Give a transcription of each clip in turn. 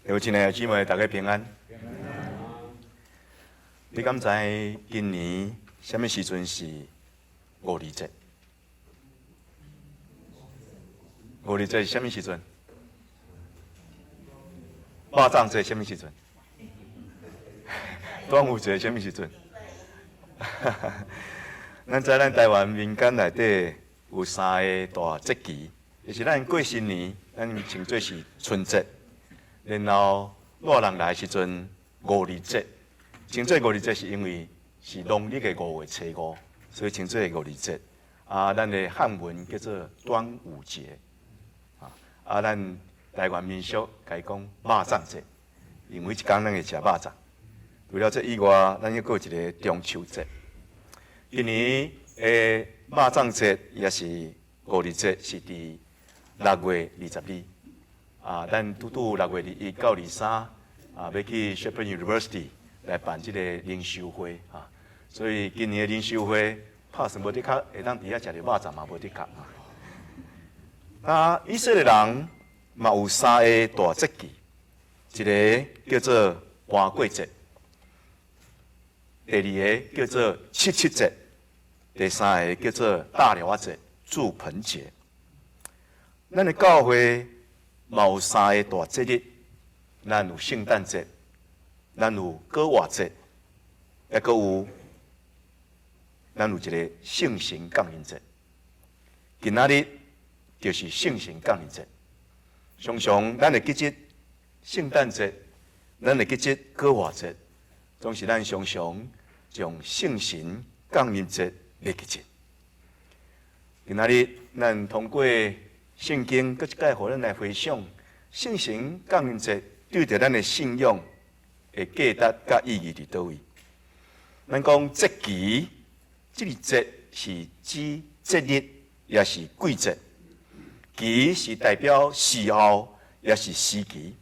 有親愛的姊妹，大家平安。你敢知今年啥物時陣是五二節？五二節是啥物時陣？肉粽節啥物時陣？端午節啥物時陣？咱知咱台灣民間內底有三个大節期，就是咱過新年，咱稱做是春節。然後熱人來時陣，五二節，稱做五二節是因為是農曆的五月初五，所以稱做五二節。啊，咱的漢文叫做端午節。啊，咱台灣民俗共伊講肉粽節，因為這工咱會食肉粽。除了這以外，咱猶閣有一個中秋節。今年的肉粽節也是五二節，是佇6月22。啊，咱拄拄6月21到23啊，欲去 Shepherd University 來辦這個靈修會啊，所以今年的靈修會拍算無的確會當佇遐食著肉粽嘛，無的確啊。啊，以色列人嘛有三个大節期，一个叫做盤過節，第二个叫做七七節，第三个叫做大寮仔節、住棚節。咱的教會嘛有三个大節日，咱有聖誕節，咱有逾越節，抑閣有咱有一个聖神降臨節。今仔日就是聖神降臨節。常常咱會記得聖誕節，咱會記得逾越節，總是咱常常將聖神降臨節袂記得。今仔日咱通過聖經，閣一擺予咱來回想聖神降臨節對著咱的信仰的價值佮意義佇佗位。咱講節期，這个節是指節日，也是季節。期是代表時候，也是時期。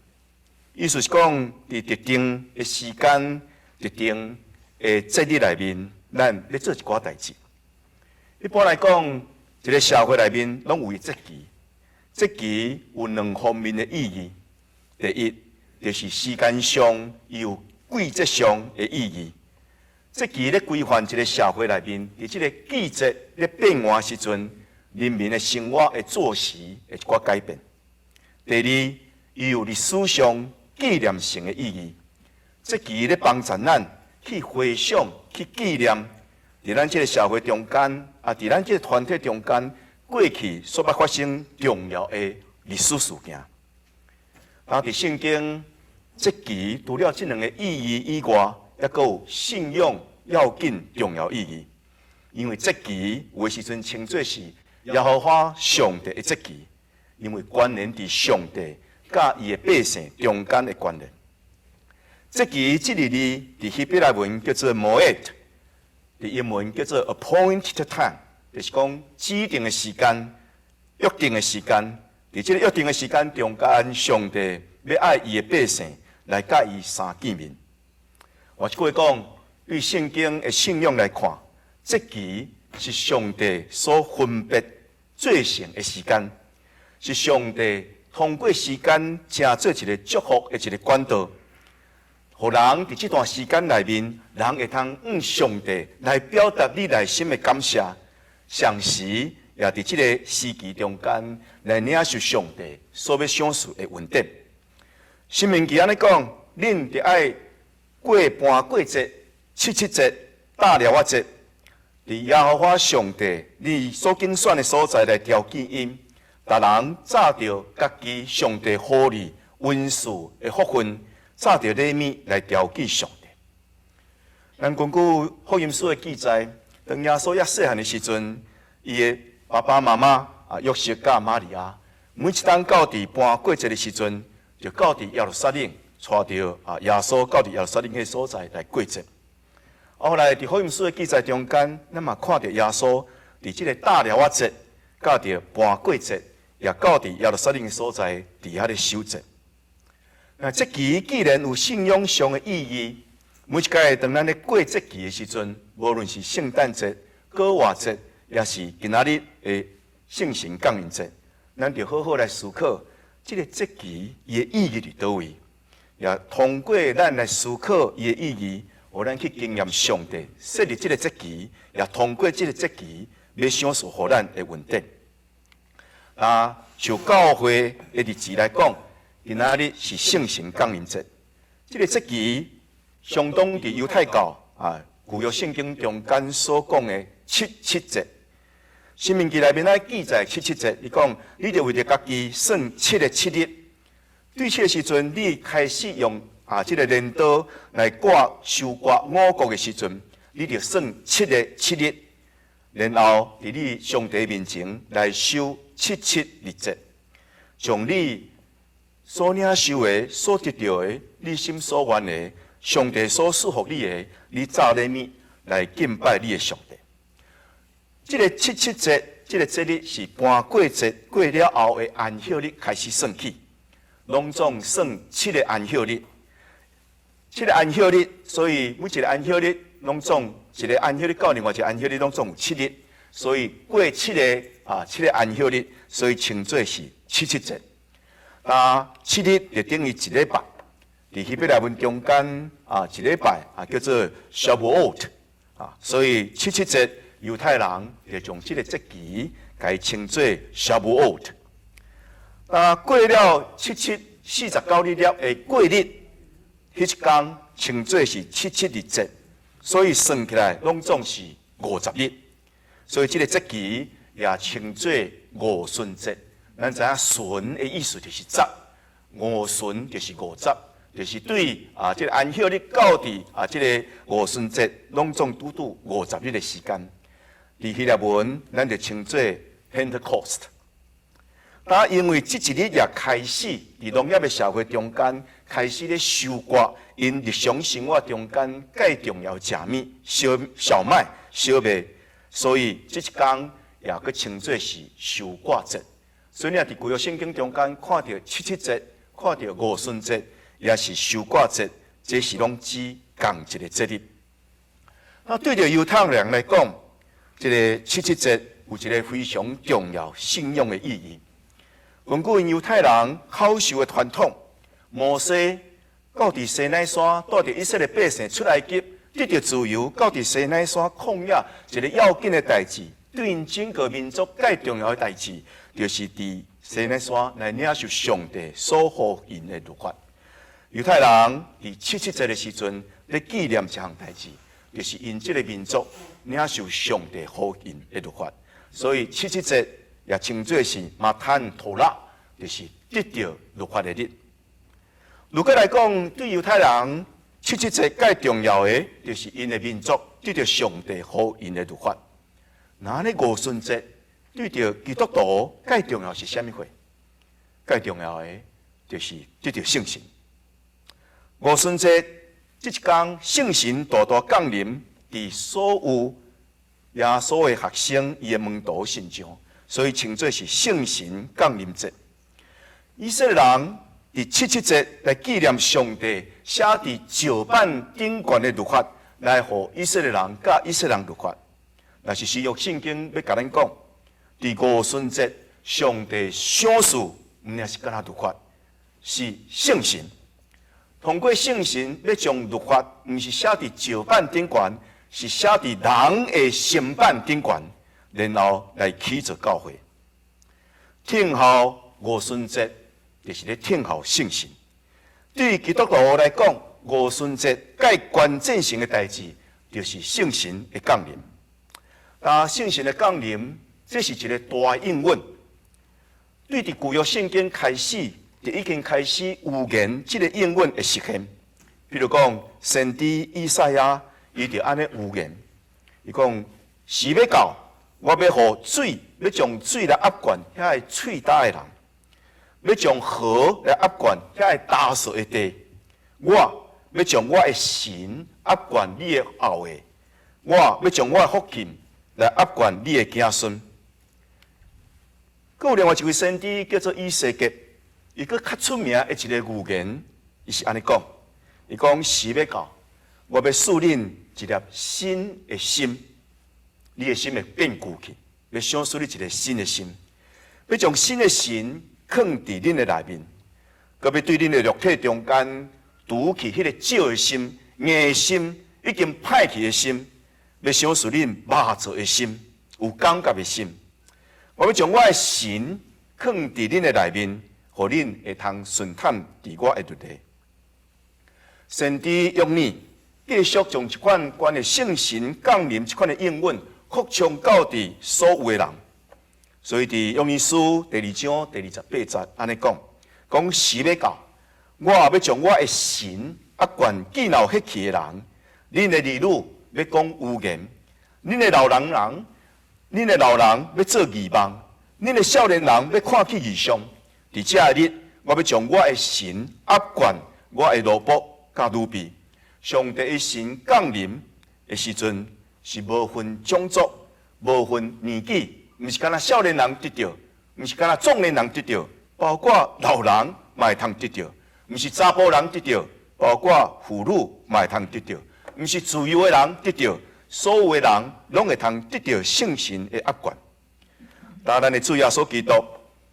意思是講，佇特定的時間、特定的節日內面，咱咧做一寡代誌。一般來講，一个社會內面攏有節期。節期有兩方面的意義。第一，就是時間上有季節上的意義。節期咧規範一个社會內面，佇這个季節咧變換時陣，人民的生活的作息會一寡改變。第二，伊有歷史上紀念性的意義。節期咧幫助咱去回想、去紀念，佇咱這个社會中間，啊，佇咱這个團體中間，過去所捌發生重要的歷史事件。啊，佇聖經節期除了這兩个意義以外，抑閣有信仰要緊重要意義。因為節期有的時陣稱做是耶和華上帝的節期，因為關聯佇上帝佮伊的百姓中間的關聯。節期這个字佇希伯來文叫做 moed，佇英文叫做 appointed time，就是講指定的時間、約定的時間。佇這个約定的時間中間，上帝欲愛伊的百姓來佮伊相見面。換一句話講，對聖經的信仰來看，節期是上帝所分別做成的時間，是上帝通過時間成做一个祝福的一个管道，予人佇這段時間內面，人會通向上帝來表達你內心的感謝，同時也佇這个時期中間來領受上帝所欲賞賜的恩典。申命記按呢講，恁著愛過盤過節、七七節、大寮仔節，佇耶和華上帝你所揀選的所在來朝見𪜶，逐人紮著家己上帝予你恩賜的福分，紮著禮物來朝見上帝。咱根據福音書的記載，當耶穌猶細漢的時陣，伊的爸爸媽媽啊約瑟佮瑪利亞，每一冬到佇盤過節的時陣，就到佇耶路撒冷，帶著啊耶穌到佇耶路撒冷彼个所在來過節。後來佇福音書的記載中間，咱嘛看著耶穌佇這个大寮仔節，佮著盤過節，也到佇耶路撒冷的所在，佇遐咧守節。那節期既然有信仰上的意義，每一擺當咱咧過節期的時陣，無論是聖誕節、逾越節，抑是今仔日的聖神降臨節，咱就好好來思考這个節期伊的意義佇佗位。也通過咱來思考伊的意義，予咱去經驗上帝設立這个節期，也通過這个節期欲賞賜予咱的恩典。啊，就教會的日子來講，今仔日是聖神降臨節。這个節期相當佇猶太教啊舊約聖經中間所講的七七節。申命記內面來記載七七節，伊講你著為著家己算七个七日，對這个時陣，你開始用啊這个鐮刀來割收割五穀的時陣，你著算七个七日，然後佇你上帝面前來守七七日節，將你所領受的、所得著的、你心所願的、上帝所賜予你的，你早禮物來敬拜你的上帝。這个七七節，這个節日是盤過節過了後的安息日開始算起，攏總算七个安息日。七个安息日，所以每一个安息日攏總一个安息日到另外一个安息日攏總有七日，所以過七个啊七个安息日，所以稱做是七七節。啊，七日就等於一禮拜，佇希伯來文中間啊，一禮拜啊叫做 Shavuot 啊，所以七七節猶太人就將這个節期共伊稱做 Shavuot。啊，過了七七四十九日了的過日，彼一工稱做是七七日節，所以算起來攏總是50日，所以這个節期也稱做五旬節。咱知影旬的意思就是十，五旬就是五十，就是對啊，這个安息日到佇啊，這个五旬節攏總拄拄五十日的時間。佇希臘文，咱就稱做 Pentecost。但因為這一日也開始佇農業的社會中間開始咧收割，𪜶日常生活中間蓋重要食物小小麥、小麥，所以這一工也閣稱做是收割節。所以你若佇舊約聖經中間看著七七節，看著五旬節，也是收割節，這是攏指仝一个節日。那對著猶太人來講，這个七七節有一个非常重要信仰的意義。根據猶太人考究的傳統，摩西到佇西奈山帶著以色列百姓出埃及，得著自由，到佇西奈山曠野一个要緊的代誌，對𪜶整個民族蓋重要的代誌，就是佇西奈山來領受上帝所予𪜶的律法。猶太人佇七七節的時陣，咧紀念一項代誌，就是𪜶這个民族領受上帝予𪜶的律法。所以七七節也稱做是馬坦托拉，就是得著律法的日。如果來講，對猶太人七七節蓋重要的，就是𪜶的民族得著上帝予𪜶的律法。那呢五旬節對著基督徒蓋重要是啥物貨？蓋重要的就是得著聖神。五旬節這一工，聖神大大降臨佇所有耶穌的學生伊的門徒身上，所以稱做是聖神降臨節。以色列人佇七七節來紀念上帝寫佇石板頂懸的律法，來予以色列人教以色列人律法。若是新約聖經欲共咱講，佇五旬節上帝賞賜，毋也是干焦律法，是聖神。通過聖神欲將律法，毋是寫佇石板頂懸，是寫佇人的心版頂懸，然後來起造教會。聽候五旬節，就是咧聽候聖神。對基督徒來講，五旬節蓋關鍵性的代誌，就是聖神的降臨。但聖神的降臨，這是一个大應允。對佇舊約聖經開始，就已經開始預言這个應允會實現。比如講，先知以賽亞，伊就按呢預言，伊講時欲到，我欲予水，欲將水來挹灌遐个喙焦的人，欲將河來挹灌遐个焦燥的地。我欲將我的神挹灌你的後裔，我欲將我的福氣來挹灌你的子孫。閣有另外一位先知叫做以西結，伊閣較出名的一个預言，伊是按呢講：伊講時欲到，我欲賜恁一粒新的心，你的心會變舊去，欲賞賜你一个新的心，欲將新的神囥佇恁的內面，閣欲對恁的肉體中間除去彼个石的心、硬的心，已經歹去的心，欲賞賜恁肉做的心，有感覺的心。我欲將我的神囥佇恁的內面，予恁會通順探佇我的律例。先知約珥繼續將這款關於聖神降臨這款的應允擴充到佇所有的人。所以佇約珥書第二章第28節按呢講，講時欲到，我欲將我的神壓灌見老血氣的人，恁的兒女欲講預言，恁的老人欲做異夢，恁的少年人欲看見異象。佇這一日，我欲將我的神壓灌我的奴僕佮女婢。上帝的神降臨的時陣，是無分種族、無分年紀，毋是干焦少年人得著，毋是干焦壯年人得著，包括老人嘛會通得著，毋是查埔人得著，包括婦女嘛會通得著，毋是自由的人得著，所有的人攏會通得著聖神的壓灌。當咱的主耶穌基督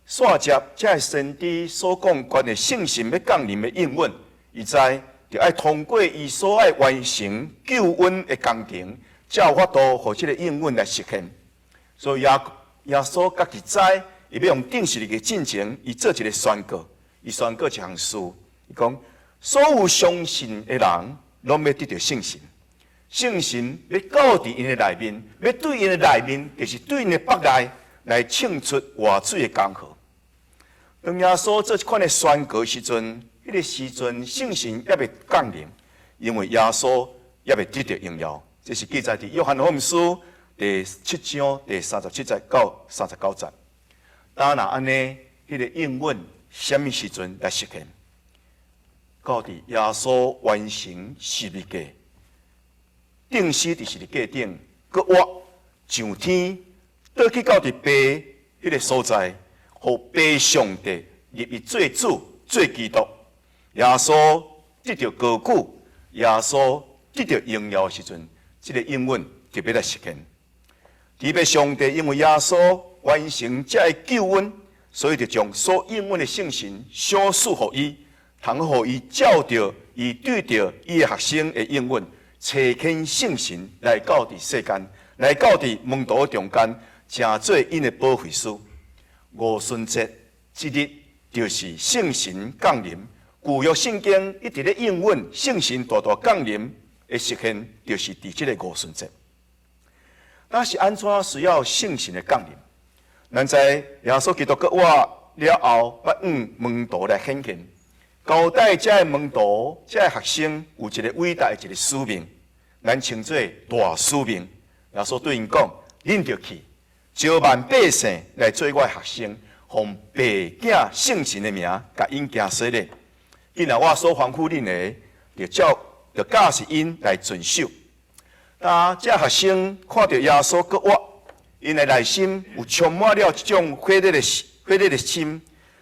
紲接這个先知所講關於聖神欲降臨的應允，伊知著愛通過伊所愛完成救恩的工程，才有法度予這个應允來實現。所以耶穌家己知，伊欲用釘十字架進前，伊做一个宣告，伊宣告一項事，伊講所有相信的人，攏欲得著聖神，聖神欲到佇𪜶的內面，欲對𪜶的內面，就是對𪜶的腹內來衝出活水的江河。當耶穌做這款的宣告時陣，彼个時陣聖神猶未降臨，因為耶穌猶未得著榮耀。這是記載佇約翰福音書第七章第37節到39節。當若按呢，彼个應允啥物時陣來實現？到佇耶穌完成十字架，釘死佇十字架頂，閣活上天，倒去到佇父彼个所在，予父上帝立伊做主、做基督。耶穌得著高舉，耶穌得著榮耀的時陣，這个應允就欲來實現。特別上帝因為耶穌完成這个救恩，所以就將所應允的聖神賞賜予伊，通予伊照著伊對著伊的學生的應允，差遣聖神來到佇世間，來到佇門徒中間，成做𪜶的保惠師。五旬節這日就是聖神降臨。舊約聖經一直咧應允聖神大大降臨的實現，就是佇這个五旬節。那是按怎需要聖神的降臨？咱知耶穌基督閣活了後，欲向門徒來顯現，交代這个門徒、這个學生有一个偉大的一个使命，咱稱做大使命。耶穌對𪜶講：恁著去，招萬百姓來做我的學生，奉父子聖神的名，共𪜶行洗禮。既然我所吩咐恁的，就照就教示𪜶來遵守。當這學生看著耶穌閣活，𪜶的內心有充滿了這種火熱的心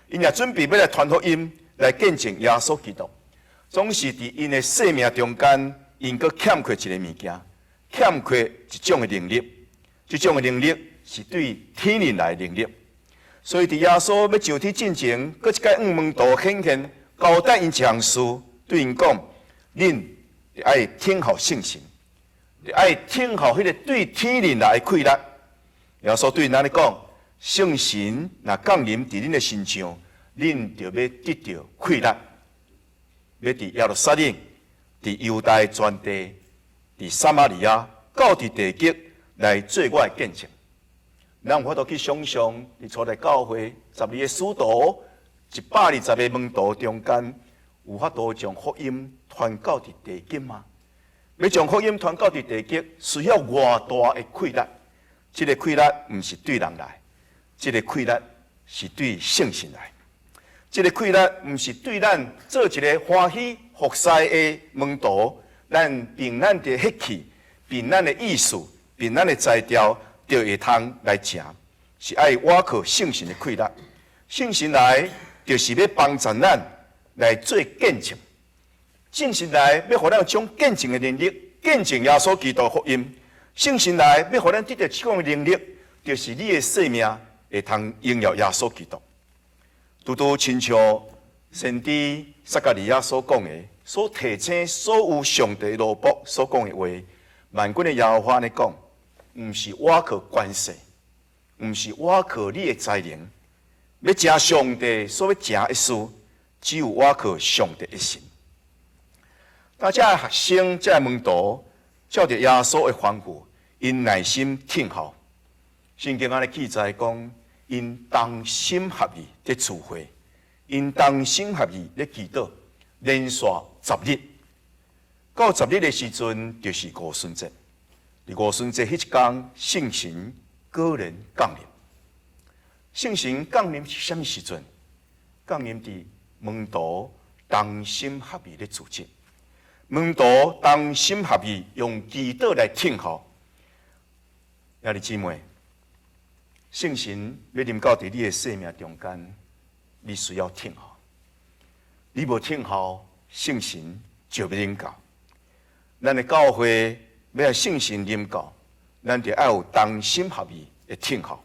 ，𪜶也準備欲來傳福音，來見證耶穌基督。總是佇𪜶的生命中間，𪜶閣欠缺一个物件，欠缺一種的能力。這種的能力是對天靈來的能力。所以佇耶穌欲上天進前，閣一擺向門徒顯現，交代𪜶一項事，對𪜶講：恁愛等候聖神，愛等候彼个對天靈來的氣力。耶穌對𪜶按呢講：聖神若降臨佇恁的身上，恁就欲得著氣力，欲佇耶路撒冷、佇猶大全地、佇撒瑪利亞，到佇地極來做我的見證。咱有法度去想象，佇初代教會12個使徒、120個門徒中間，有法度將福音傳到佇地極嗎？欲將福音傳到佇地極，需要偌大的氣力。這个氣力毋是對人來，這个氣力是對聖神來。這个氣力毋是對咱做一个歡喜服侍的門徒，咱憑咱的血氣、憑咱的意思、憑咱的才調，就會通來成，是愛倚靠聖神的氣力。聖神來就是欲幫助咱來做見證。聖神來欲予咱有這種見證的能力，見證耶穌基督福音。聖神來欲予咱得著這種的能力，就是你的生命會通榮耀耶穌基督。拄拄親像先知撒迦利亞所講的，所提醒所有上帝奴僕所講的話，萬軍的耶和華按呢講，毋是倚靠權勢，毋是倚靠你的才能，欲成上帝所欲成的事，只有倚靠上帝的神。當這个學生、這个門徒照著耶穌的吩咐，𪜶耐心聽候。聖經按呢記載講，𪜶同心合意咧聚會，𪜶同心合意咧祈禱，連續十日。到十日的時陣，就是五旬節。佇五旬節彼一工，聖神果然降臨。聖神降臨是啥物時陣？降臨佇門徒同心合意咧組織，門徒同心合意用祈禱來聽候。兄弟姊妹，聖神欲臨到佇你的生命中間，你需要聽候。你無聽候，聖神就欲臨到。咱的教會欲予聖神臨到，咱就愛有同心合意的聽候。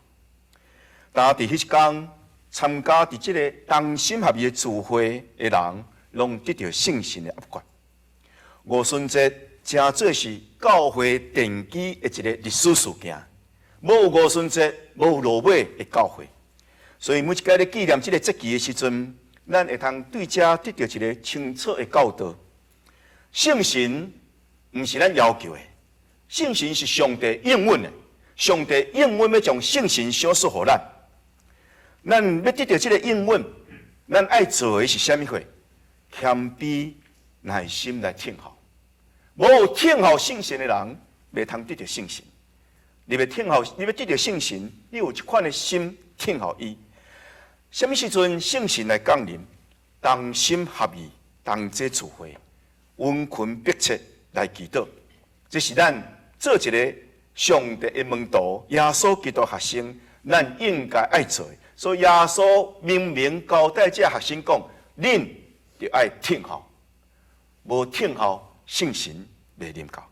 當佇彼一工參加佇這个同心合意的聚會的人，攏得著聖神的壓決。五旬節成做是教會奠基的一个歷史事件。無五旬節，無羅馬的教會。所以每一擺咧紀念這个節期的時陣，咱會通對這得著一个清楚的教導。聖神毋是咱要求的，聖神是上帝應允的。上帝應允欲將聖神賞賜予咱。咱欲得著這个應允，咱愛做的是啥物貨？謙卑耐心來聽候。無聽候聖神的人，袂通得著聖神。你欲聽候，你欲得著聖神，你有這款的心聽候伊。啥物時陣聖神來降臨，同心合意，同齊聚會，殷勤迫切來祈禱。這是咱做一个上帝的門徒，耶穌基督學生，咱應該愛做的。所以耶穌明明交代這學生講：恁著愛聽候，無聽候，聖神袂臨到。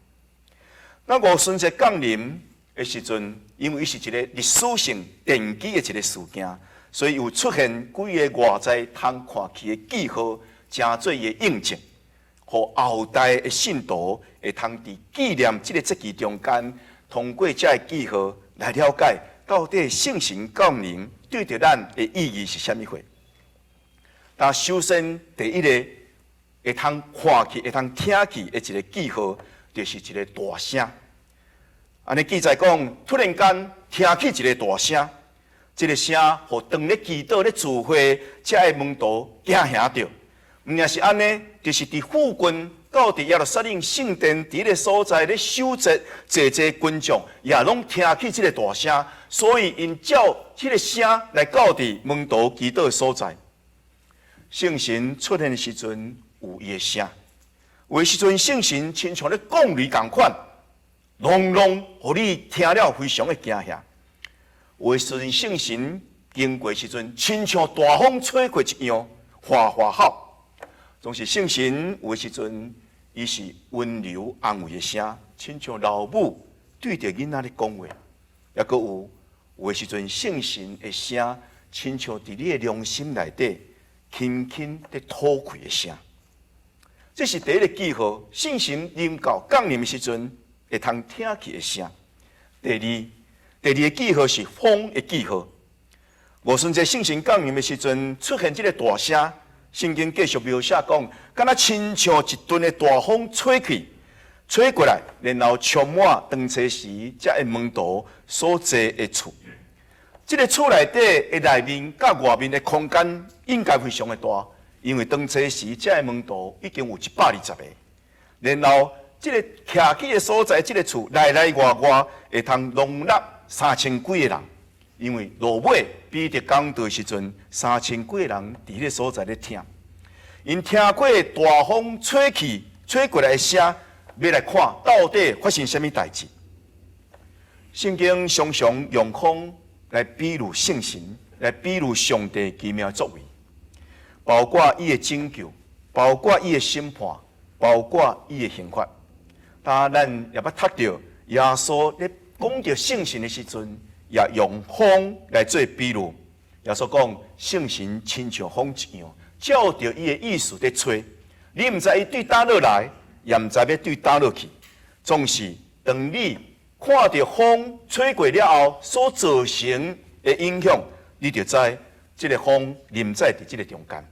那五旬節降臨的時陣，因為伊是一个歷史性奠基的一个事件，所以有出現幾个外在通看去的記號，成做伊的印證，予後代的信徒會通佇紀念這个節期中間，通過這个記號來了解到底聖神降臨對著咱的意義是啥物貨。但首先第一个會通看去、會通聽去的一个記號，就是一个大聲。按呢記載講，突然間聽起一个大聲，這个聲予當咧祈禱咧聚會，這个門徒驚嚇著。毋但是按呢，就是佇附近到佇耶路撒冷聖殿佇彼个所在咧守節濟濟群眾，也攏聽起這个大聲，所以𪜶照這个聲來到佇門徒祈禱的所在。聖神出現的時陣有伊的聲，有的時陣聖神親像咧降雷仝款，隆隆，予你聽了非常的驚嚇。有的時陣聖神經過時陣，親像大風吹過一樣，嘩嘩吼。總是聖神有的時陣，伊是溫柔安慰的聲，親像老母對著囡仔咧講話。抑閣有的時陣，聖神的聲，親像佇你的良心內底輕輕咧吐氣的聲。這是第一个記號，聖神臨到降臨的時陣，會通聽去的聲。第二，第二个記號是風的記號。五旬節聖神降臨的時陣，出現這个大聲。聖經繼續描寫講，敢若親像一陣的大風吹去，吹過來，然後充滿當初時這个門徒所坐的厝。這个厝內底的內面佮外面的空間應該非常的大，因為當初時這个門徒已經有120個。然後這个徛起的所在，這个厝內內外外會通容納三千幾個人。因為落尾彼得講道的時陣，三千幾個人佇彼个所在咧聽，𪜶聽過大風吹去、吹過來的聲，欲來看到底發生啥物代誌。聖經常常用風來比喻聖神，來比喻上帝奇妙作為，包括伊的拯救，包括伊的審判，包括伊的刑罰。但咱也捌讀著耶穌咧講著聖神的時陣，也用風來做比喻。耶穌講聖神親像風一樣，照著伊的意思咧吹。你毋知伊對佗落來，也毋知欲對佗落去。總是當你看著風吹過了後所造成的影響，你就知這个風臨在佇這个中間，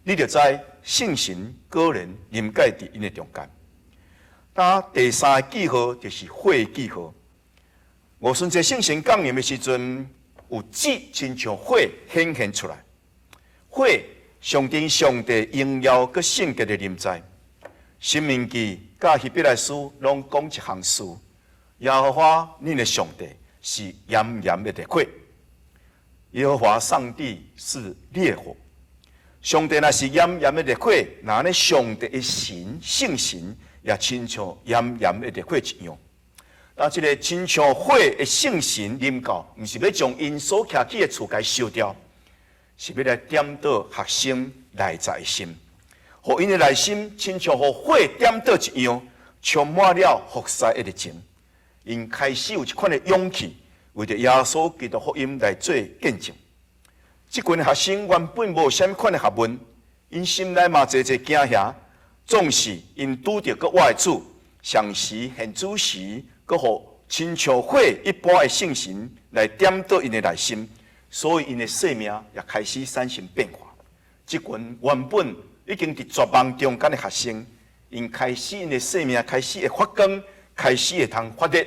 你就知聖神果然臨在佇𪜶的中間。當第三個記號就是火記號。五旬節聖神降臨的時陣，有舌親像火顯現出來，火象徵上帝榮耀佮聖潔的臨在。申命記佮希伯來書攏講一項事：耶和華恁的上帝是炎炎的烈火。耶和華上帝是烈火。上帝若是炎炎的烈火，那按呢上帝的神聖神也親像炎炎的烈火一樣。當這个親像火的聖神臨到，毋是欲將𪜶所徛起的厝共燒掉，是欲來點著學生內在的心，予𪜶的內心親像予火點著一樣，充滿了服侍的熱情。𪜶開始有一款的勇氣，為著耶穌基督福音來做見證。這群學生原本無啥物款的學問，𪜶心內嘛濟濟驚嚇，總是𪜶拄著閣活的主，同時現主時，閣予親像火一般的聖神來點著𪜶的內心，所以𪜶的生命也開始產生變化。這群原本已經佇絕望中間的學生，𪜶開始𪜶的生命開始會發光，開始會通發熱，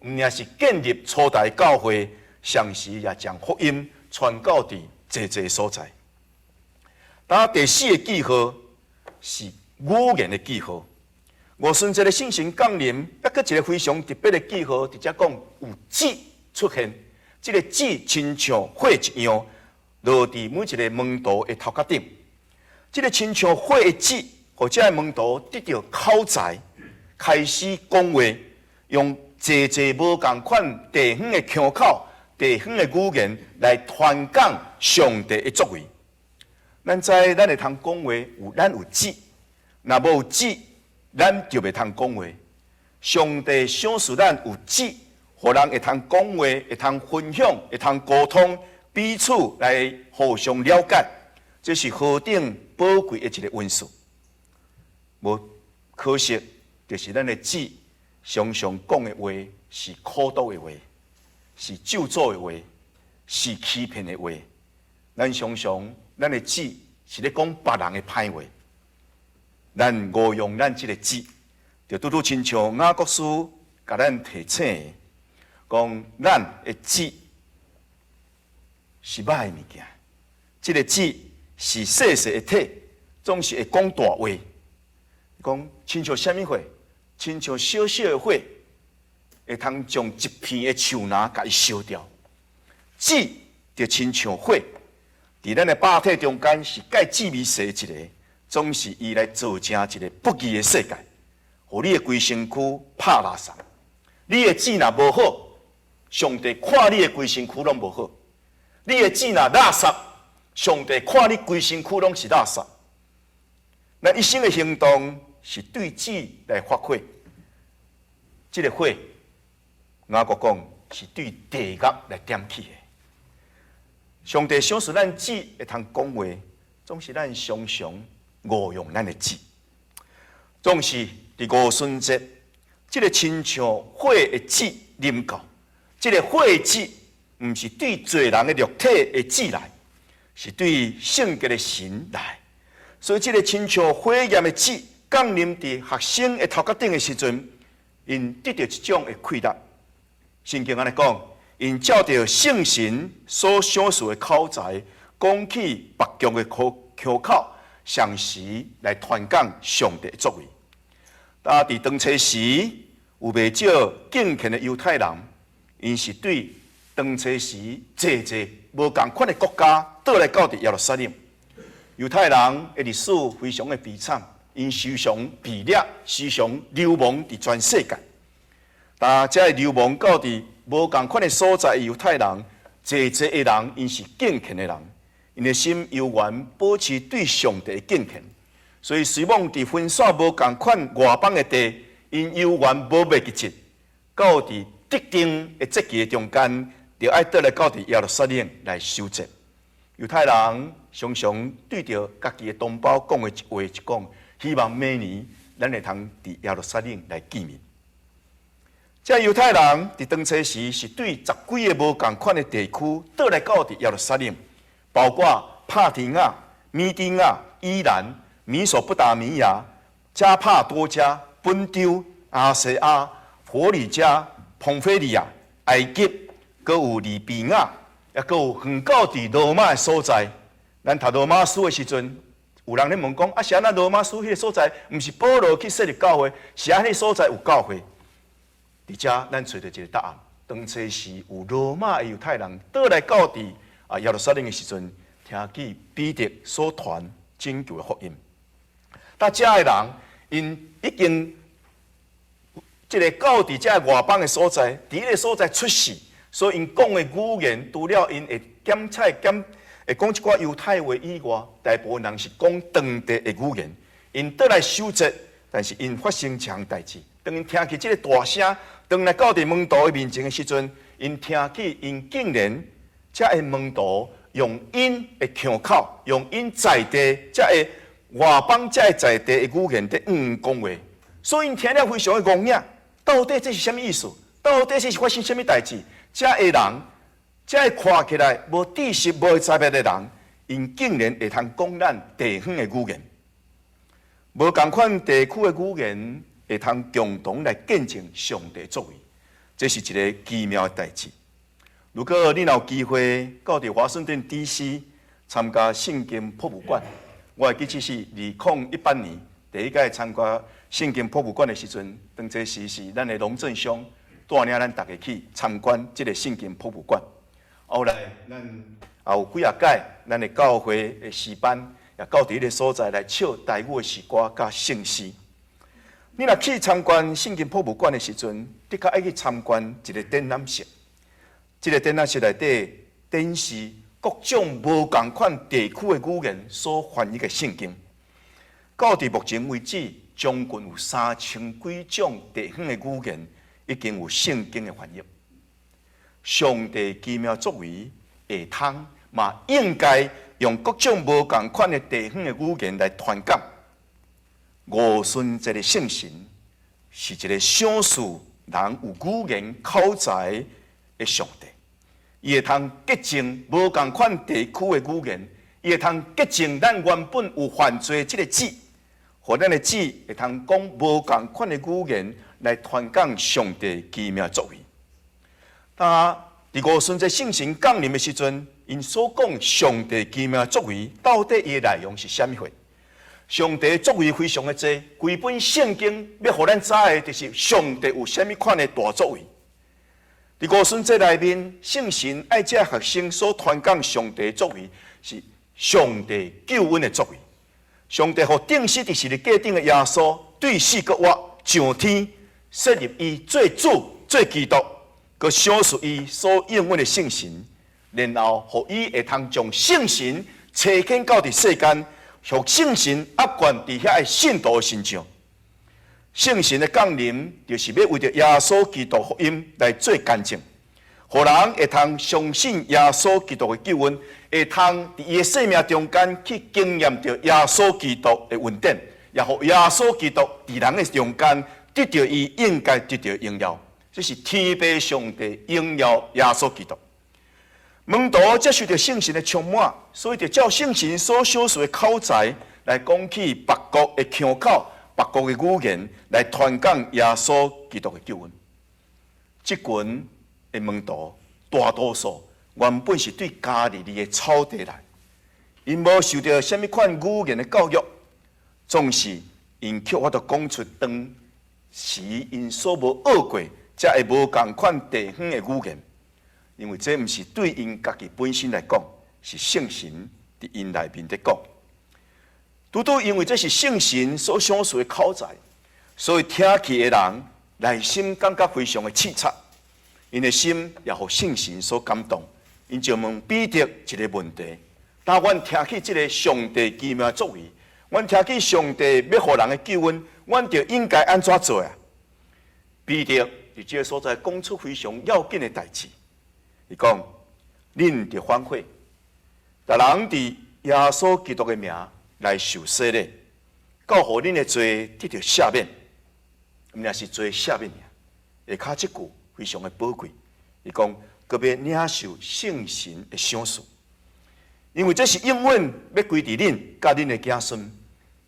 毋但是建立初代教會，同時也將福音傳到佇濟濟所在。當第四個記號是語言的記號。五旬節的聖神降臨，抑閣一个非常特別的記號，佇遮講有舌出現，這个舌親像火一樣，落佇每一个門徒的頭殼頂。這个親像火的舌，予這个門徒得著口才，開始講話，用濟濟無仝款地方的腔口、地方的語言來傳講上帝的作為。咱知咱會通講話，有咱有舌，若無舌，咱就袂通講話。上帝賞賜咱有舌，予人會通講話，會通分享，會通溝通，彼此來互相了解，這是何等寶貴的一个恩賜。無可惜，就是咱的舌常常講的話是苦毒的話，是咒詛的話，是欺騙的話。咱常常咱的舌是咧講別人的歹話。咱誤用咱這个舌，就拄拄親像雅各書共咱提醒的，講咱的舌是歹的物件，這个舌是細細的體，總是會講大話。講親像啥物火？親像小小的火，會通將一片的樹林共伊燒掉。舌就親像火，佇咱的肉體中間是蓋致微細一个。總是伊來造成一个不義的世界，予你的規身軀拍垃圾。你的舌若無好，上帝看你的規身軀攏無好。你的舌若垃圾，上帝看你規身軀攏是垃圾。咱一生的行動是對舌來發火，這个火，雅各講是對地獄來點起的。上帝賞賜咱舌會通講話，總是咱常常誤用咱的舌，總是佇五旬節，這个親像火的舌臨到，這个火的舌毋是對罪人的肉體的舌來，是對聖潔的神來。所以，這个親像火焰的舌降臨佇學生的頭殼頂的時陣，𪜶得著一種的氣力。聖經按呢講，𪜶照著聖神所賞賜的口才，講起別國的腔口，同時來傳講上帝的作為。啊！佇當初時有袂少敬虔的猶太人，𪜶是對當初時濟濟無仝款的國家倒來到佇耶路撒冷。猶太人的歷史非常的悲慘，𪜶時常被掠，時常流亡佇全世界。但這个流亡到佇無仝款的所在的猶太人，濟濟的人，𪜶是敬虔的人。𪜶的心猶原保持對上帝的敬虔，所以雖罔佇分散無仝款外邦的地，𪜶猶原無袂記得，到佇特定的節期的中間，就愛倒來到佇耶路撒冷來守節。猶太人常常對著家己的同胞講的一話，就講：希望明年咱會通佇耶路撒冷來見面。這猶太人佇當初時是對十幾个無仝款的地區倒來到佇耶路撒冷，包括帕提亞、米底亞、以蘭、米索不達米亞、加帕多家、本丟、亞細亞、弗呂家、膨斐利亞、埃及，閣有利比亞，抑閣有遠到佇羅馬的所在。咱讀羅馬書的時陣，有人咧問講：啊，是按怎羅馬書彼个所在，毋是保羅去設立教會，是按彼所在有教會？佇遮，咱揣著一个答案。當初時有羅馬的猶太人倒來到佇啊耶路撒冷的時陣，聽見彼得所傳拯救的福音。但遮的人，𪜶已經這个到佇遮外邦的所在，佇彼个所在出世，所以𪜶講的語言，除了𪜶會檢採檢會講一寡猶太話以外，大部分人是講當地的語言。𪜶倒來守節，但是𪜶發生一項代誌。當𪜶聽見這个大聲，轉來到佇門徒的面前的時陣，𪜶聽見𪜶竟然遮的門徒用𪜶的腔口，用𪜶在地遮的外邦遮的在地的語言佇講話，所以𪜶聽了非常的戇影。到底這是啥物意思？到底這是發生啥物代誌？遮的人，遮的看起來無知識、無才別的人，𪜶竟然會通講咱地方的語言，無仝款地區的語言會通共同來見證上帝作為，這是一个奇妙的代誌。如果你若有機會到佇華盛頓 D.C. 參加聖經博物館，我會記這是2018年第一屆參加聖經博物館的時陣，當這時是咱的龍正兄帶領咱逐家去參觀這个聖經博物館。後來咱也有幾仔屆，咱的教會的詩班也到佇彼个所在來唱台語的詩歌佮聖詩。你若去參觀聖經博物館的時陣，的確愛去參觀一个展覽室。這个展覽室內底展示各種無仝款地區的語言所翻譯的聖經。到佇目前為止，將近有3000幾種地方的語言已經有聖經的翻譯。上帝奇妙作為會通嘛，應該用各種無仝款的地方的語言來傳講。五旬節的聖神是一个賞賜人有語言口才的上帝，伊會通潔淨無仝款地區的語言，伊會通潔淨咱原本有犯罪這个舌，予咱的舌會通講無仝款的語言來傳講上帝奇妙作為。當佇五旬節聖神降臨的時陣，𪜶所講上帝奇妙作為，到底伊的內容是啥物貨？上帝作為非常的濟，規本聖經欲予咱知的，就是上帝有啥物款的大作為。佇五旬節內面，聖神愛這學生所傳講上帝作為，是上帝救恩的作為。上帝予釘死佇十字架頂的耶穌，對死閣活上天，設立伊做主、做基督，閣賞賜伊所應允的聖神，然後予伊會通將聖神差遣到佇世間，予聖神壓管佇遐的信徒的身上。聖神的降臨，就是欲為著耶穌基督福音來做見證，予人會通相信耶穌基督的救恩，會通佇伊的生命中間去經驗著耶穌基督的恩典，也予耶穌基督佇人的中間得著伊應該得著榮耀。這是天父上帝榮耀耶穌基督。門徒接受著聖神的充滿，所以就照聖神所賞賜的口才來講起別國的腔口、別國的語言來傳講耶穌基督的救恩。這群的門徒大多數原本是對加利利的草地來，𪜶無受著啥物款語言的教育，總是𪜶卻法度講出當時𪜶所無學過，遮的無仝款地方的語言。因為這毋是對𪜶家己本身來講，是聖神佇𪜶內面佇講。拄拄因為這是聖神所賞賜的口才，所以聽去的人內心感覺非常的刺激，𪜶的心也予聖神所感動。𪜶就問彼得一个問題：當阮聽去這个上帝奇妙作為，阮聽去上帝欲予人的救恩，阮就應該按怎做啊？彼得佇這个所在講出非常要緊的代誌。伊講：恁著反悔，逐人佇耶穌基督的名來受洗禮，到予恁的罪得著赦免，毋但是罪赦免爾。下跤這句非常的寶貴，伊講閣欲領受聖神的賞賜，因為這是永遠欲歸佇恁佮恁的子孫，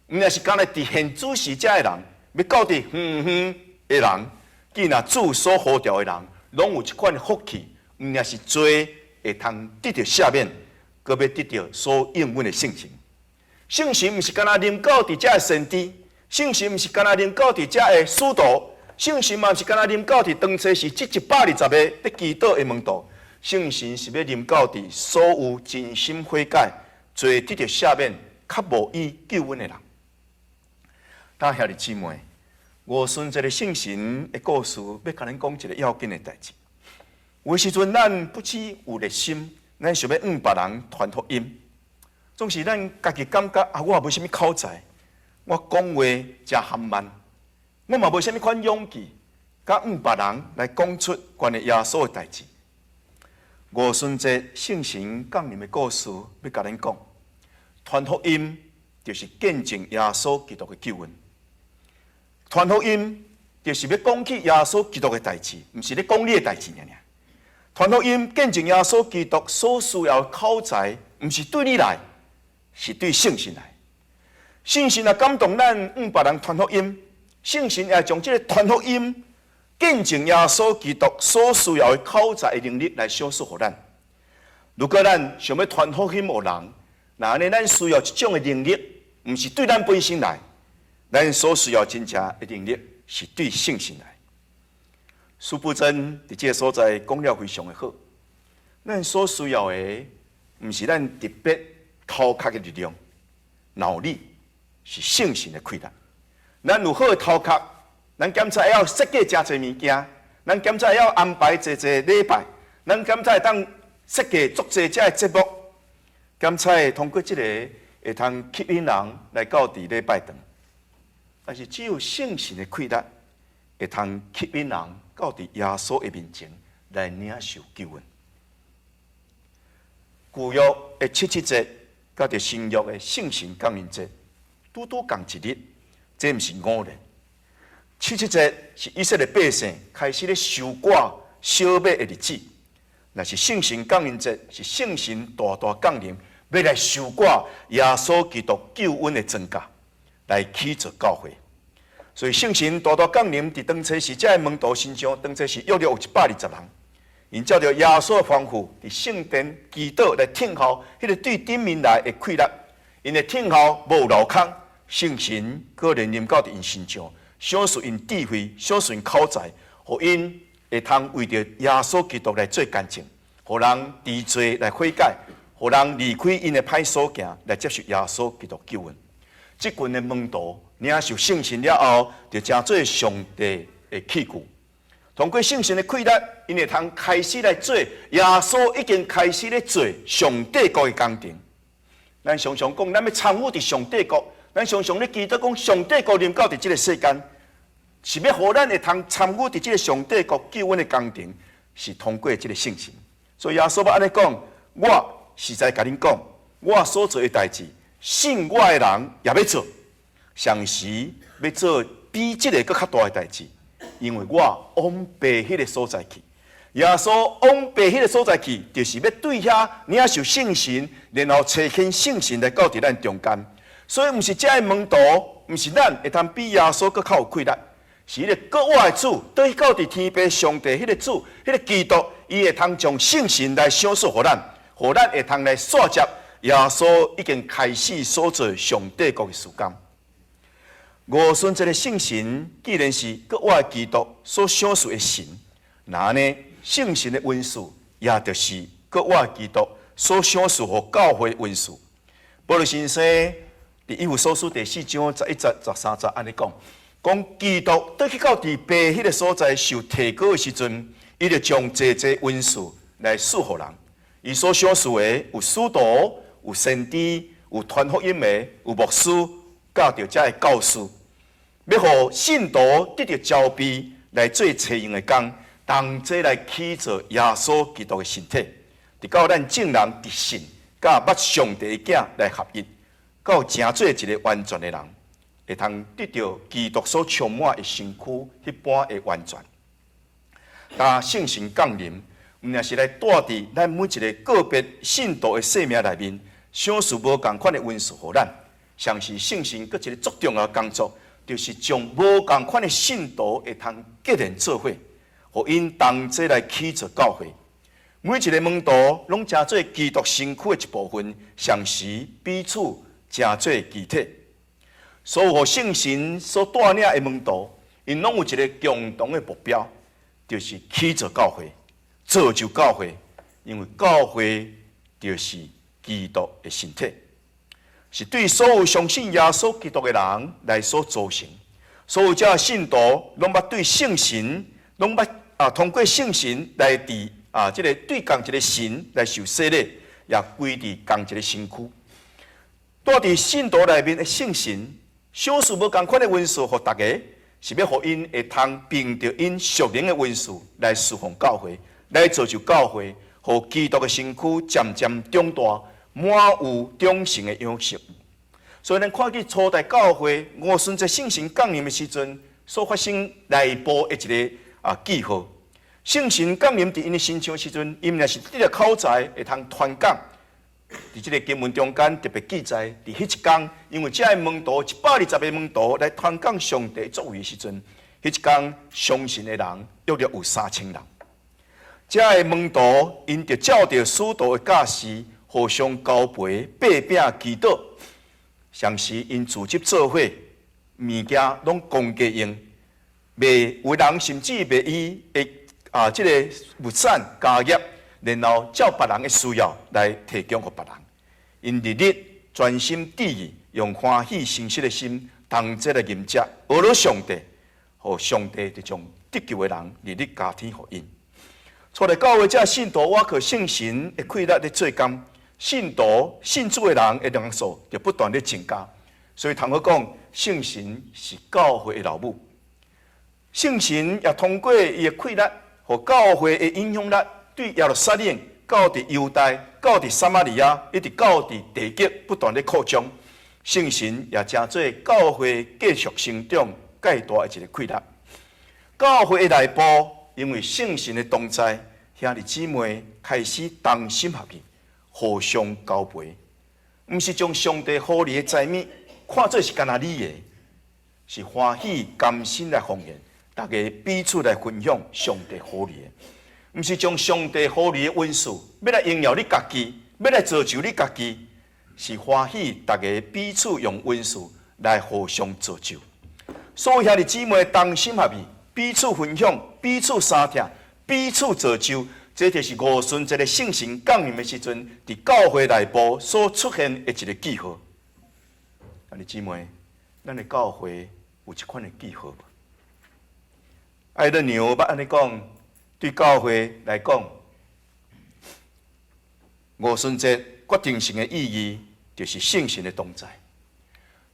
毋但是干焦佇現主時遮的人，欲到佇遠遠的人，既若主所呼召的人，攏有這款的福氣，毋但是罪會通得著赦免，閣欲得著所應允的聖神。聖神毋是干焦臨到佇遮的先知，聖神毋是干焦臨到佇遮的使徒，聖神嘛毋是干焦臨到佇當初時這120個佇祈禱的門徒。聖神是欲臨到佇所有真心悔改、罪得著赦免、渴慕伊救恩的人。大兄弟姊妹，五旬節的聖神的故事，欲共恁講一个要緊的代誌。有時陣咱不只有熱心，咱想欲向別人傳福音。總是咱家己感覺啊，我也無啥物口才，我講話誠含慢，我嘛無啥物款勇氣，佮向別人來講出關於耶穌的代誌。五旬節聖神降臨的故事，欲共恁講，傳福音就是見證耶穌基督的救恩。傳福音就是欲講起耶穌基督的代誌，毋是咧講你的代誌爾爾。傳福音見證耶穌基督所需要的口才，毋是對你來。是對聖神來，聖神若感動咱向別人傳福音，聖神也將這个傳福音見證耶穌基督所需要的口才的能力來賞賜予咱。如果咱想欲傳福音予人，那按呢咱需要這種的能力，毋是對咱本身來，咱所需要真正的能力是對聖神來。司布真佇這个所在講了非常的好，咱所需要的毋是咱特別頭殼的力量、腦力是聖神的氣力。咱有好的頭殼，咱檢查會曉設計誠濟物件，咱檢查會曉安排濟濟禮拜，咱檢查會當設計足濟這的節目，檢查會通過這个會通吸引人來到佇禮拜堂。但是只有聖神的氣力會通吸引人到佇耶穌的面前來領受救恩。舊約的七七節。佮著新約的聖神降臨節，拄拄仝一日，這毋是偶然。七七節是以色列百姓開始咧收割小麥的日子，若是聖神降臨節，是聖神大大降臨，欲來收割耶穌基督救恩的莊稼，來起造教會。所以聖神大大降臨佇當初時，這个門徒身上，當初時約略有120人。𪜶照著耶穌的吩咐，佇聖殿祈禱來聽候彼个對頂面來的氣力，𪜶的聽候無留空，聖神果然臨到佇𪜶身上，賞賜𪜶智慧，賞賜𪜶口才，予𪜶會通為著耶穌基督來做見證，予人知罪來悔改，予人離開𪜶的歹所行來接受耶穌基督救恩。這群的門徒領受聖神了後，就成做上帝的器具。通過聖神的氣力，𪜶會通開始來做耶穌已經開始咧做上帝國的工程。咱常常講，咱欲參與佇上帝國，咱常常咧祈禱講上帝國臨到佇這个世間，是欲予咱會通參與佇這个上帝國救恩的工程，是通過這个聖神。所以耶穌欲按呢講，我實在共恁講，我所做的代誌，信我的人也欲做，同時欲做比這个閣較大的代誌。因為我往爸彼个所在去，耶穌往爸彼个所在去，就是欲對遐領受聖神，然後差遣聖神來到佇咱中間。所以，毋是這个門徒，毋是咱會通比耶穌閣較有氣力，是彼个過活的主，倒去到佇天父上帝彼个主，彼个基督，伊會通將聖神來賞賜予咱，予咱會通來紲接耶穌已經開始所做上帝國的事工。五旬節的聖神，既然是閣活的基督所賞賜的神，那按呢聖神的恩賜，也就是閣活的基督所賞賜予教會恩賜。保祿先生佇以弗所書第四章十一節、十三節按呢講，講基督倒去到佇父彼个所在受提高的時陣，伊就將濟濟恩賜來賜予人。伊所賞賜的有使徒、有先知、有傳福音的、有牧師，佮著遮的教師。欲予信徒得著裝備來做齊用的工，同齊來起造耶穌基督的身體，直到咱眾人佇信，佮捌上帝的囝來合一，到成做一个完全的人，會通得著基督所充滿的身軀，彼般的完全。但聖神降臨，毋但是來帶佇咱每一个個別信徒的生命內面，賞賜無仝款的恩賜予咱。像是聖神閣一个足重要的工作，就是將無仝款的信徒會通結連做伙，予𪜶同齊來起造教會。每一个門徒攏成做基督身軀的一部分，同時彼此成做肢體。所有予聖神所帶領的門徒，𪜶攏有一个共同的目標，就是起造教會，造就教會。因為教會就是基督的身體，是對所有相信耶穌基督的人來所組成。所有這信徒攏捌對聖神，攏捌啊通過聖神來佇啊這个對仝一个神來受洗禮，也歸佇仝一个身軀。住佇信徒內面的聖神，賞賜無仝款的恩賜予逐家，是欲予𪜶會通憑著𪜶屬靈的恩賜來侍奉教會，來造就教會，予基督的身軀漸漸長大，滿有長成的樣式。所以，咱看見初代教會五旬節聖神降臨的時陣，所發生內部的一个啊記號。聖神降臨佇𪜶的身上時陣，𪜶若是得著口才會通傳講。佇這个經文中間特別記載，佇彼一工，因為這个門徒120个門徒來傳講上帝作為的時陣，彼一工相信的人約略有3000人。這个門徒𪜶就照著使徒的教示，互相交陪、擘餅、祈禱，同時𪜶聚集做伙，物件攏公家用，賣有人甚至賣伊的啊這个物產家業，然後照別人的需要來提供予別人。𪜶日日專心致意，用歡喜誠實的心，同齊來飲食，呵咾上帝，予上帝就將得救的人日日加添予𪜶。初代教會這信徒，倚靠聖神的氣力咧做工，信徒信主的人的人數就不斷咧增加。所以通好講，聖神是教會的老母。聖神也通過伊的氣力，予教會的影響力，對耶路撒冷到佇猶大，到佇撒瑪利亞，一直到佇地極，不斷咧擴張。聖神也成做教會繼續成長蓋大的一个氣力。教會的內部，因為聖神的同在，兄弟姊妹開始同心合意，互相交陪，毋是將上帝予你的財物看做是干焦你的，是歡喜甘心來奉獻，大家彼此來分享上帝予你的，毋是將上帝予你的恩賜欲來榮耀你家己，欲來造就你家己，是歡喜大家彼此用恩賜來互相造就。所有兄弟姊妹同心合意，彼此分享，彼此相疼，彼此造就，這就是五旬節的聖神降臨的時陣，佇教會內部所出現的一个記號。兄弟姊妹，咱的教會有這款的記號無？愛德娘捌按呢講，對教會來講，五旬節決定性的意義就是聖神的同在。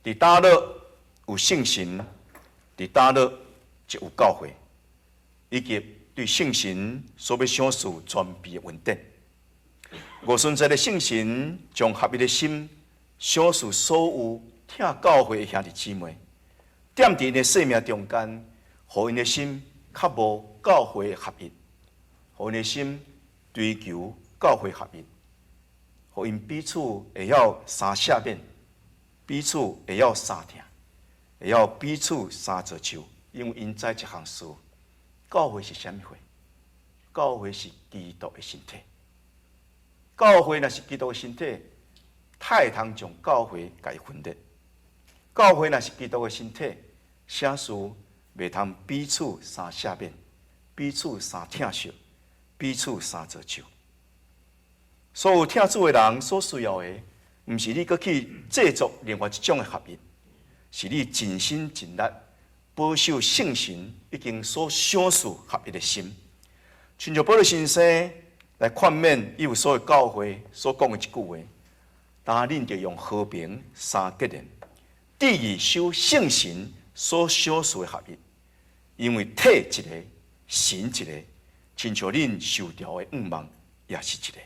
佇佗落有聖神，佇佗落就有教會，以及對聖神所欲賞賜全備的恩典。五旬節的聖神將合一的心賞賜所有疼教會的兄弟姊妹，踮佇𪜶的生命中間，予𪜶的心渴慕教會合一，予𪜶的心追求教會合一，予𪜶彼此會曉相赦免，彼此會曉相疼，會曉彼此相造就。因為𪜶知一項事，教會是啥物貨？教會是基督的身體。教會若是基督的身體，太會通將教會共伊分裂。教會若是基督的身體，啥事袂通彼此相赦免，彼此相疼惜，彼此相造就。所有疼主的人所需要的，毋是你閣去製作另外一種的合一，是你盡心盡力保守聖神已經所賞賜合一的心。親像保祿先生來勸勉以弗所的教會所講的一句話：當恁著用和平相結連，致意守聖神所賞賜的合一，因為體一个，神一个，親像恁受召的向望也是一个。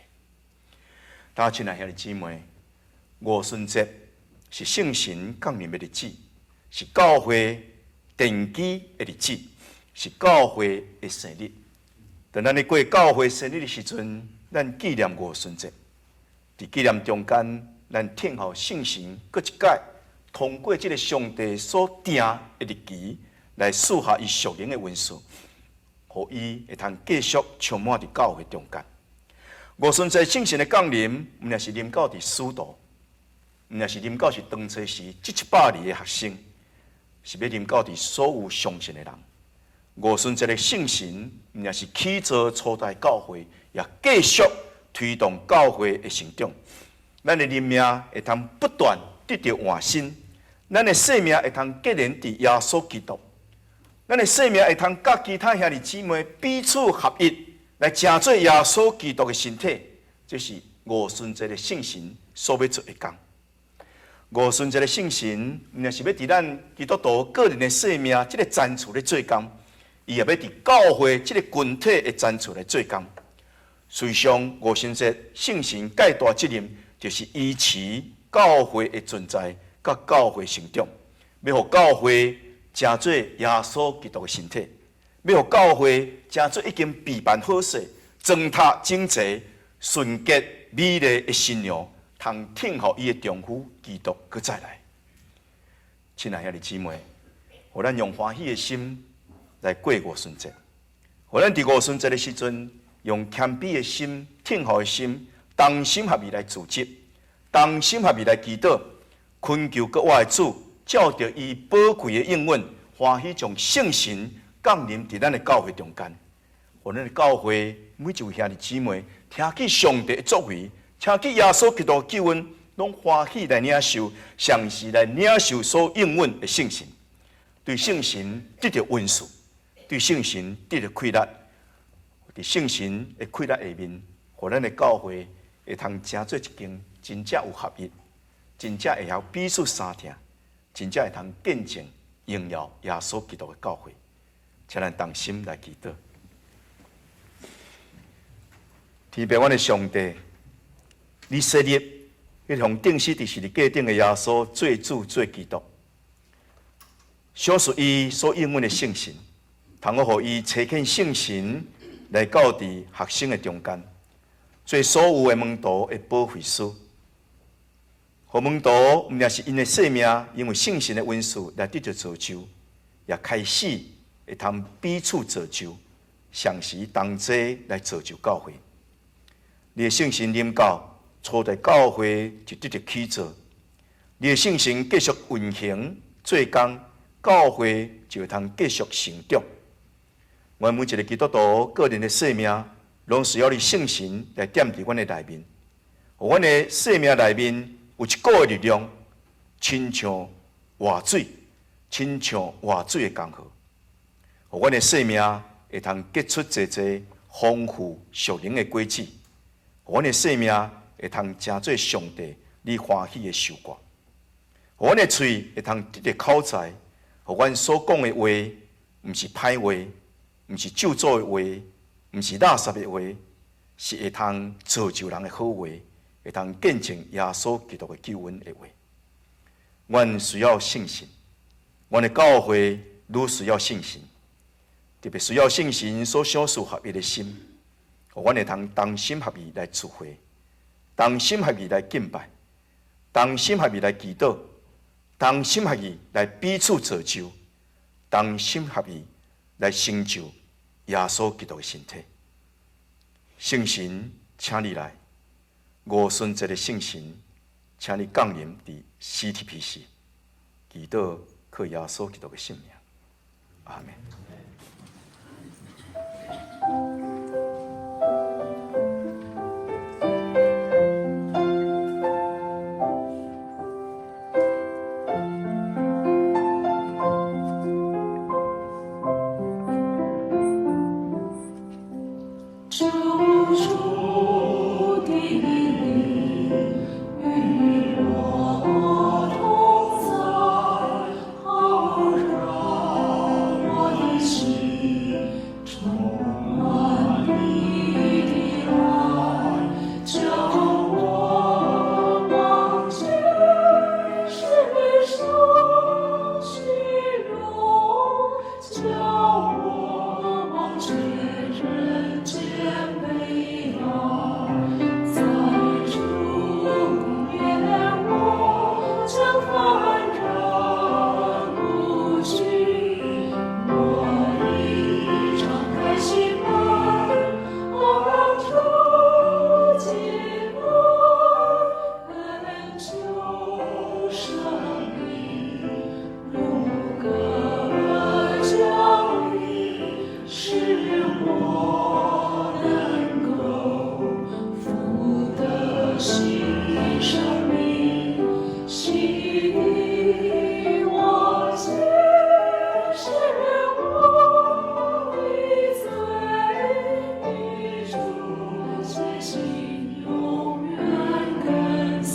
大家親愛兄弟姊妹，五旬節是聖神降臨的日子，是教會奠基的日子，是教會的生日。當咱咧過教會生日的時陣，咱紀念五旬節。佇紀念中間，咱聽候聖神閣一擺通過這个上帝所定的日期來賜下伊屬靈的恩賜，予伊會通繼續充滿佇教會中間。五旬節聖神的降臨，毋但是臨到佇使徒，毋但是臨到是當初時這700个學生，是欲臨到佇所有相信的人。五旬節的聖神，毋但是起造初代教會，也繼續推動教會的成長。咱的靈命會通不斷得著換新，咱的生命會通結連佇耶穌基督，咱的生命會通佮其他兄弟姊妹彼此合一，來成做耶穌基督的身體。這是五旬節的聖神所欲做的工。五旬節的聖神，毋但是欲佇咱基督徒個人的生命這个層次咧做工，伊也欲佇教會這个群體的層次來做工。事實上，五旬節聖神蓋大責任，就是維持教會的存在，佮教會成長，欲予教會成做耶穌基督的身體，欲予教會成做已經備辦好勢、妝闢整齊、純潔美麗的新娘，通等候伊的丈夫基督閣再來。親愛兄弟姊妹，予咱用歡喜的心來過五旬節，予咱佇五旬節的時陣，用謙卑的心、等候的心，同心合意來組織，同心合意來祈禱，懇求國外的主，照著伊寶貴的應允，歡喜將聖神降臨佇咱的教會中間，予咱的教會每一位兄弟姊妹聽見上帝的作為，聽見耶穌基督的救恩，攏歡喜來領受，嘗試來領受所應允的聖神，對聖神得著恩賜，對聖神得著氣力，佇聖神的氣力下面，予咱的教會會通成做一間真正有合一、真正會曉彼此相疼、真正會通見證榮耀耶穌基督的教會。請咱同心來祈禱。天父，阮的上帝，你設立彼項釘死佇十字架頂的耶穌做主做基督，賞賜伊所應允的聖神，通好予伊差遣聖神來到佇學生的中間，做所有的門徒的保惠師。予門徒毋但是𪜶的生命，因為聖神的恩賜來得著造就，也開始會通彼此造就，同時同齊來造就教會。你的聖神臨到，初代教會就得著起造。你的聖神繼續運行做工，教會就會通繼續成長。阮每一个基督徒個人的生命，攏需要你聖神來踮佇阮的內面，予阮的生命內面有一股的力量，親像活水，親像活水的江河，予阮的生命會通結出濟濟豐富屬靈的果子，予阮的生命會通成做上帝你歡喜的收割，予阮的喙會通得著口才，予阮所講的話，毋是歹話，毋是咒詛的話，毋是垃圾的話，是會通造就人的好話，會通見證耶穌基督的救恩的話。阮需要聖神，阮的教會愈需要聖神，特別需要聖神所賞賜合一的心，予阮會通同心合意來聚會，同心合意來敬拜，同心合意來祈禱，同心合意來彼此造就，同心合意來成就耶穌基督的身體。聖神，請你來，五旬節的聖神，請你降臨佇 CTPC，祈禱靠耶穌基督的聖名，阿們。主主的靈與我同在，好讓我的新生命，洗涤我心，赦免我的罪，與主隨行，永遠跟隨，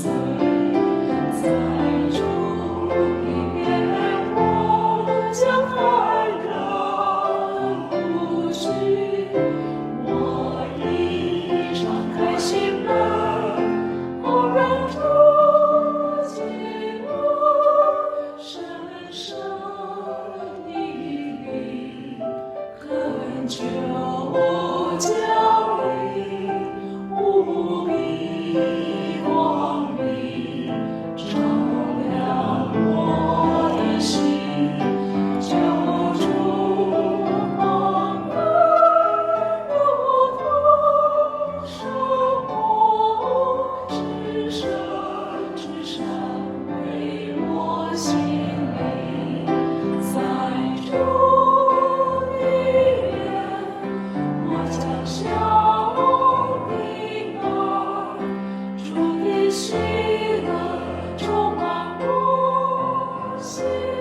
在主裡面我將坦然無懼，我已敞開心門，好讓主進來，深深的靈，懇求降臨，無比光明，照亮我的心，救主蒙恩如同手至聖至善為我心靈，在主裡面，我將享平安，主的喜樂充滿我心。